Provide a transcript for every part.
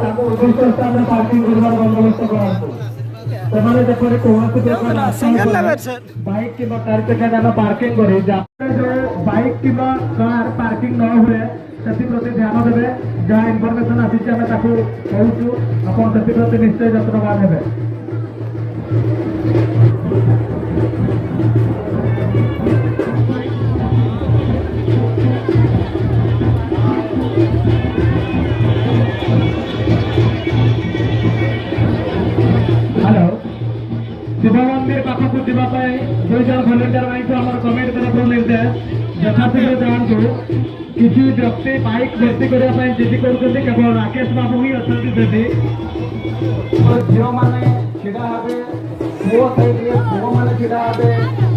ତାଙ୍କୁ ନିର୍ଦ୍ଦିଷ୍ଟ ସ୍ଥାନରେ ପାର୍କିଂ କରିବାର ବନ୍ଦୋବସ୍ତ କରାନ୍ତୁ। ସେମାନେ ଯେପରି କୌଣସି ପ୍ରକାର ରାସ୍ତା ଉପରେ ବାଇକ୍ କିମ୍ବା ଚାରି ଚକିଆ ଯାନ ପାର୍କିଂ କରି, ଯୋଉ ବାଇକ୍ କିମ୍ବା କାର ପାର୍କିଂ ନ ହୁଏ, ସେଥିପ୍ରତି ଧ୍ୟାନ ଦେବେ। ଯାହା ଇନଫର୍ମେସନ ଆସିଛି, ଆମେ ତାକୁ କହୁଛୁ। ଆପଣ ସେଥିପ୍ରତି ନିଶ୍ଚୟ ଯତ୍ନବାନ ହେବେ। ହ୍ୟାଲୋ, ଶିବ ମନ୍ଦିର ପାଖକୁ ଯିବା ପାଇଁ ଦୁଇ ଜଣ ଭଲେଣ୍ଟିୟର ଭାଇଙ୍କୁ ଆମର କମିଟି ତରଫରୁ ନିର୍ଦ୍ଦେଶ, ଯଥାଶୀଘ୍ର ଯାଆନ୍ତୁ। କିଛି ବ୍ୟକ୍ତି ବାଇକ୍ ଭର୍ତ୍ତି କରିବା ପାଇଁ ଜିଦି କରୁଛନ୍ତି। କେବଳ ରାକେଶ ବାବୁ ହିଁ ଅଛନ୍ତି ସେଠି। ଝିଅମାନେ ଛିଡ଼ା ହେବେ, ପୁଅ ସାଇଡ଼ରେ ପୁଅମାନେ ଛିଡ଼ା ହେବେ।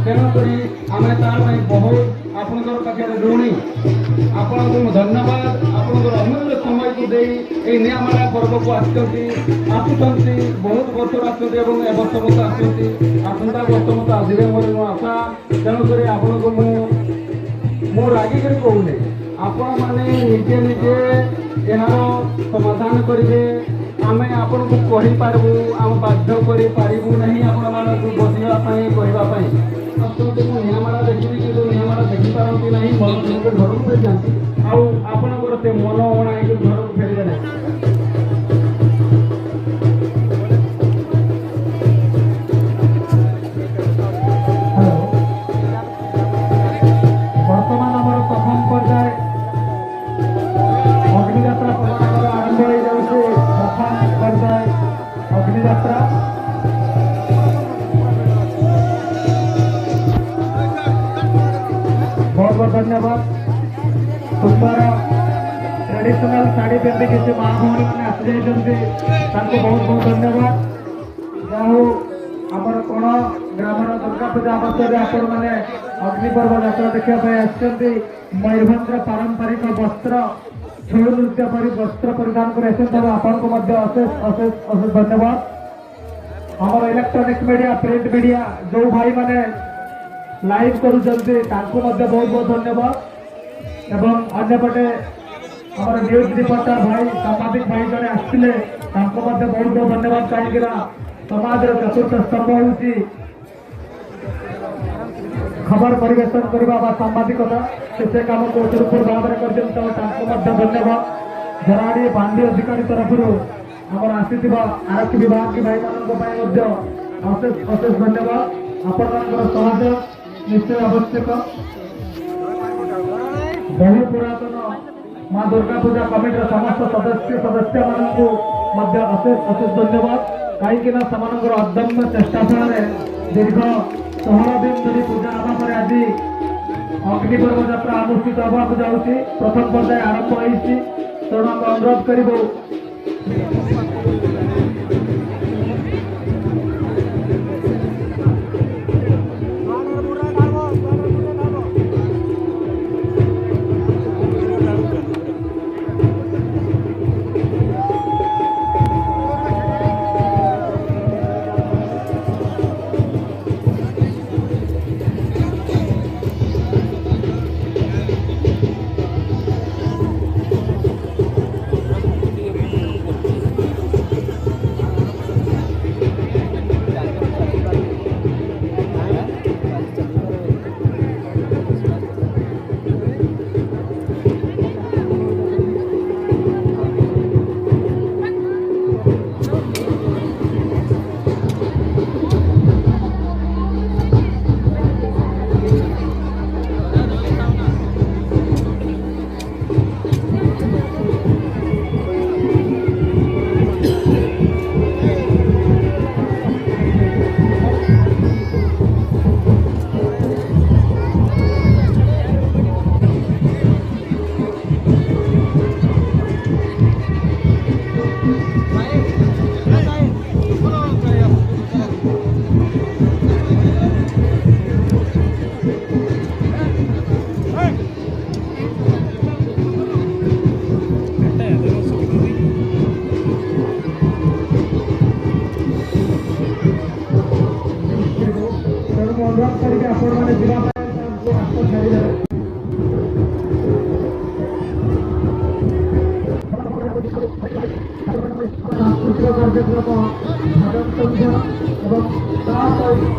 ତେଣୁକରି ଆମେ ତା ପାଇଁ ବହୁତ ଆପଣଙ୍କର ପାଖରେ ଋଣୀ। ଆପଣଙ୍କୁ ମୁଁ ଧନ୍ୟବାଦ। ଆପଣଙ୍କର ଅମୂଲ୍ୟ ସମୟକୁ ଦେଇ ଏଇ ନିଆଁମାଳା ପର୍ବକୁ ଆସିଛନ୍ତି, ଆସୁଛନ୍ତି, ବହୁତ ବର୍ଷରୁ ଆସୁଛନ୍ତି ଏବଂ ଏ ବର୍ଷ ମଧ୍ୟ ଆସୁଛନ୍ତି, ଆସନ୍ତା ବର୍ଷ ମଧ୍ୟ ଆସିବେ ମୋର ମୋ ଆଶା। ତେଣୁକରି ଆପଣଙ୍କୁ ମୁଁ ରାଗିକରି କହୁନି, ଆପଣମାନେ ନିଜେ ନିଜେ ଏହାର ସମାଧାନ କରିବେ। ଆମେ ଆପଣଙ୍କୁ କହିପାରିବୁ, ଆମେ ବାଧ୍ୟ କରିପାରିବୁ ନାହିଁ ଆପଣମାନଙ୍କୁ ବସିବା ପାଇଁ, କହିବା ପାଇଁ। ଆସନ୍ତୁ, ମୁଁ ନିଆଁମାଳା ଦେଖିବି, କିନ୍ତୁ ନିଆଁମାଳା ଦେଖିପାରନ୍ତି ନାହିଁ, ମନ ଦୁଃଖ ଘରକୁ ଫେରିଯାଆନ୍ତି। ଆଉ ଆପଣଙ୍କର ସେ ମନ ଅଣା ହେଇକି ଘରକୁ ଫେରିବେ ନାହିଁ। ହ୍ୟାଲୋ, ବର୍ତ୍ତମାନ ଆମର ପ୍ରଥମ ପର୍ଯ୍ୟାୟ ଅଗ୍ନିଯାତ୍ରା ପର୍ବ ଆମର ଆରମ୍ଭ ହେଇଯାଉଛି। ପ୍ରଥମ ପର୍ଯ୍ୟାୟ ଅଗ୍ନିଯାତ୍ରା। ବହୁତ ବହୁତ ଧନ୍ୟବାଦ। ସୁନ୍ଦର ଟ୍ରାଡିସନାଲ ଶାଢ଼ୀ ପିନ୍ଧି କିଛି ମା ଭଉଣୀ ମାନେ ଆସିଯାଇଛନ୍ତି, ତାଙ୍କୁ ବହୁତ ବହୁତ ଧନ୍ୟବାଦ। ଯାହା ହଉ, ଆମର କୋଣ ଗ୍ରାମର ଦୁର୍ଗା ପୂଜା ଅବସରରେ ଆପଣମାନେ ଅଗ୍ନିପର୍ବ ଯାତ୍ରା ଦେଖିବା ପାଇଁ ଆସିଛନ୍ତି। ମୟୂରଭଞ୍ଜର ପାରମ୍ପରିକ ବସ୍ତ୍ର, ଛଉ ନୃତ୍ୟ ପରି ବସ୍ତ୍ର ପରିଧାନ କରି ଆସିଛନ୍ତି। ତେଣୁ ଆପଣଙ୍କୁ ମଧ୍ୟ ଅଶେଷ ଅଶେଷ ଅଶେଷ ଧନ୍ୟବାଦ। ଆମର ଇଲେକ୍ଟ୍ରୋନିକ୍ସ ମିଡିଆ, ପ୍ରିଣ୍ଟ ମିଡିଆ, ଯୋଉ ଭାଇମାନେ ଲାଇଭ୍ କରୁଛନ୍ତି, ତାଙ୍କୁ ମଧ୍ୟ ବହୁତ ବହୁତ ଧନ୍ୟବାଦ। ଏବଂ ଅନ୍ୟପଟେ ଆମର ନ୍ୟୁଜ୍ ରିପୋର୍ଟର ଭାଇ, ସାମ୍ବାଦିକ ଭାଇ ଜଣେ ଆସିଥିଲେ, ତାଙ୍କୁ ମଧ୍ୟ ବହୁତ ବହୁତ ଧନ୍ୟବାଦ। କାହିଁକି ନା ସମାଜର ଚତୁର୍ଥ ସ୍ତମ୍ଭ ହେଉଛି ଖବର ପରିବେଷଣ କରିବା ବା ସାମ୍ବାଦିକତା। ସେ କାମକୁ ସୁରୁଖୁରୁ ଭାବରେ କରିଛନ୍ତି, ତେଣୁ ତାଙ୍କୁ ମଧ୍ୟ ଧନ୍ୟବାଦ। ଜରାଡ଼ି ବାଣ୍ଡି ଅଧିକାରୀ ତରଫରୁ ଆମର ଆସିଥିବା ଆରକ୍ଷୀ ବିଭାଗ ଭାଇମାନଙ୍କ ପାଇଁ ମଧ୍ୟ ଅଶେଷ ଅଶେଷ ଧନ୍ୟବାଦ। ଆପଣମାନଙ୍କର ସହଯୋଗ ନିଶ୍ଚୟ ଆବଶ୍ୟକ। ବହୁ ପୁରାତନ ମା ଦୁର୍ଗା ପୂଜା କମିଟିର ସମସ୍ତ ସଦସ୍ୟ ସଦସ୍ୟମାନଙ୍କୁ ମଧ୍ୟ ଅଶେଷ ଅଶେଷ ଧନ୍ୟବାଦ। କାହିଁକି ନା ସେମାନଙ୍କର ଅଦମ୍ୟ ଚେଷ୍ଟା ଫଳରେ ଦୀର୍ଘ 16 ଦିନ ଧରି ପୂଜା ହେବା ପରେ ଆଜି ଅଗ୍ନିପର୍ବ ଯାତ୍ରା ଅନୁଷ୍ଠିତ ହେବାକୁ ଯାଉଛି। ପ୍ରଥମ ପର୍ଯ୍ୟାୟ ଆରମ୍ଭ ହେଇଛି। ତେଣୁ ଆମେ ଅନୁରୋଧ କରିବୁ। କାର୍ଯ୍ୟକ୍ରମ ଭଜନ ସନ୍ଧ୍ୟା ଏବଂ ତା ସହିତ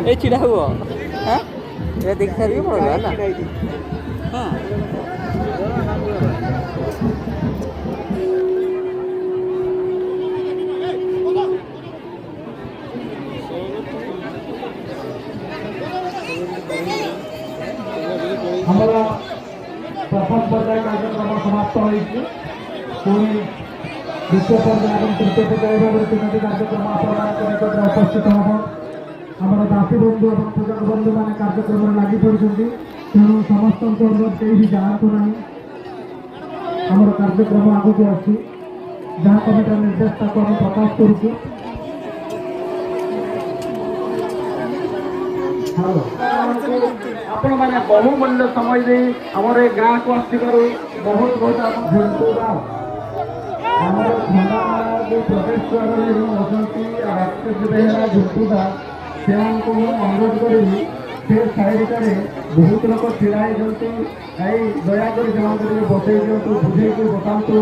ଏ ଛିଡ଼ା ହୁଅ। ହଁ, ଏ ଦେଖି ସାରିକି ପଳେଇବ ହେଲା। ହଁ। ଆମର ପ୍ରଥମ ପର୍ଯ୍ୟାୟ କାର୍ଯ୍ୟକ୍ରମ ସମାପ୍ତ ହୋଇଛି। ପୁଣି ଦ୍ୱିତୀୟ ପର୍ଯ୍ୟାୟ ଏବଂ ତୃତୀୟ ପର୍ଯ୍ୟାୟ ଭାବରେ ତିନୋଟି କାର୍ଯ୍ୟକ୍ରମ ଆପଣମାନଙ୍କ ନିକଟରେ ଉପସ୍ଥିତ ହେବ। ଆମର ଦାସୀ ବନ୍ଧୁ ଏବଂ ପୂଜକ ବନ୍ଧୁମାନେ କାର୍ଯ୍ୟକ୍ରମରେ ଲାଗି ପଡ଼ିଛନ୍ତି। ତେଣୁ ସମସ୍ତଙ୍କୁ ଅନୁରୋଧ, କେହି ବି ଯାଆନ୍ତୁ ନାହିଁ। ଆମର କାର୍ଯ୍ୟକ୍ରମ ଆଗକୁ ଅଛି। ଯାହା କମିଟିର ନିର୍ଦ୍ଦେଶ, ତାକୁ ଆମେ ପ୍ରକାଶ କରୁଛୁ। ହ୍ୟାଲୋ, ଆପଣମାନେ ବହୁମୂଲ୍ୟ ସମୟ ଦେଇ ଆମର ଏ ଗାଁକୁ ଆସିଥିବାରୁ ବହୁତ ବହୁତ ଆପଣ ଝିଣ୍ଟୁ ଦାସ, ଆମର ଖଣ୍ଡାମାଳ ଯେଉଁ ପ୍ରବେଶ ଦ୍ୱାରରେ ଯେଉଁ ଅଛନ୍ତି ରାକେଶ ବେହେରା, ଝିଣ୍ଟୁ ଦାସ, ସେମାନଙ୍କୁ ମୁଁ ଅନୁରୋଧ କରିବି, ସେ ସାଇଡ଼ଟାରେ ବହୁତ ଲୋକ ଛିଡ଼ା ହେଇଛନ୍ତି। ଏଇ ଦୟାକରି ସେମାନଙ୍କୁ ଟିକେ ବସେଇ ଦିଅନ୍ତୁ, ବୁଝେଇକି ବସାନ୍ତୁ।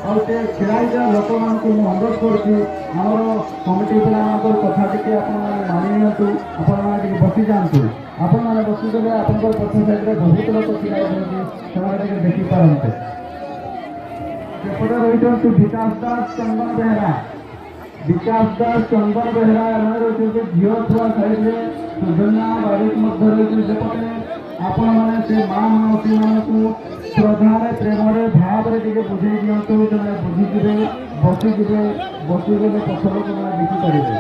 ଆଉ ସେ ଛିଡ଼ା ହେଇଥିବା ଲୋକମାନଙ୍କୁ ମୁଁ ଅନୁରୋଧ କରୁଛି, ଆମର କମିଟି ପିଲାମାନଙ୍କର କଥା ଟିକେ ଆପଣମାନେ ମାନି ନିଅନ୍ତୁ। ଆପଣମାନେ ଟିକେ ବସିଯାଆନ୍ତୁ। ଆପଣମାନେ ବସିଗଲେ ଆପଣଙ୍କର ପଛ ସାଇଡ଼ରେ ବହୁତ ଲୋକ ଛିଡ଼ା ହେଇଛନ୍ତି, ସେମାନେ ଟିକେ ଦେଖିପାରନ୍ତେ। ସେପଟେ ରହିଛନ୍ତି ବିକାଶ ଦାସ, ଚନ୍ଦନ ବେହେରା। ବିକାଶ ଦାସ, ଚନ୍ଦନ ବେହେରା ଏମାନେ ରହିଛନ୍ତି। ଝିଅ ଛୁଆ ସାଇଡରେ ସୁଜନ୍ୟା ବାରିକ ମଧ୍ୟ ରହିଛନ୍ତି ସେପଟେ। ଆପଣମାନେ ସେ ମା ମାଉସୀମାନଙ୍କୁ ଶ୍ରଦ୍ଧାରେ, ପ୍ରେମରେ, ଭାବରେ ଟିକେ ବୁଝେଇ ଦିଅନ୍ତୁ। ସେମାନେ ବୁଝିଯିବେ, ବସିଯିବେ। ବସିଗଲେ ପଛ ଲୋକମାନେ ଦେଖିପାରିବେ।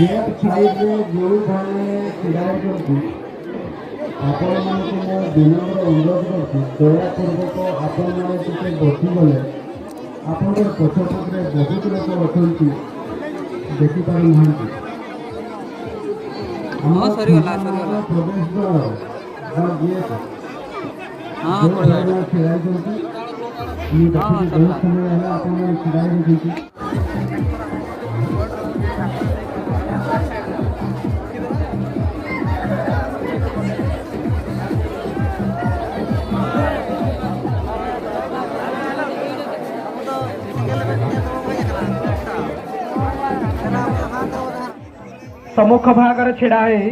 ଗେଟ୍ ସାଇଡ୍ରେ ଯେଉଁମାନେ ଛିଡ଼ା ହେଇଛନ୍ତି, ଆପଣମାନଙ୍କୁ ମୁଁ ବିନମ୍ର ଅନୁରୋଧ କରୁଛି, ଦୟାପୂର୍ବକ ଆପଣମାନେ ଟିକେ ବସିଗଲେ ଆପଣଙ୍କର ପଛପଟରେ ବହୁତ ଲୋକ ଅଛନ୍ତି, ଦେଖିପାରୁନାହାନ୍ତି। ହଁ, ସରିଗଲା, ସରିଗଲା। ପ୍ରବେଶ ଦ୍ୱାର ବା ଗେଟ୍ ହଁ, ଯେଉଁ ପଳେଇବା। ଭାଇମାନେ ଛିଡ଼ା ହେଇଛନ୍ତି, ମୁଁ ହଁ, ଦେଖୁଛି ସରିଲା। ବହୁତ ସମୟ ହେଲା ଆପଣମାନେ ଛିଡ଼ା ହେଇଛନ୍ତି। ସମ୍ମୁଖ ଭାଗରେ ଛିଡ଼ା ହେଇ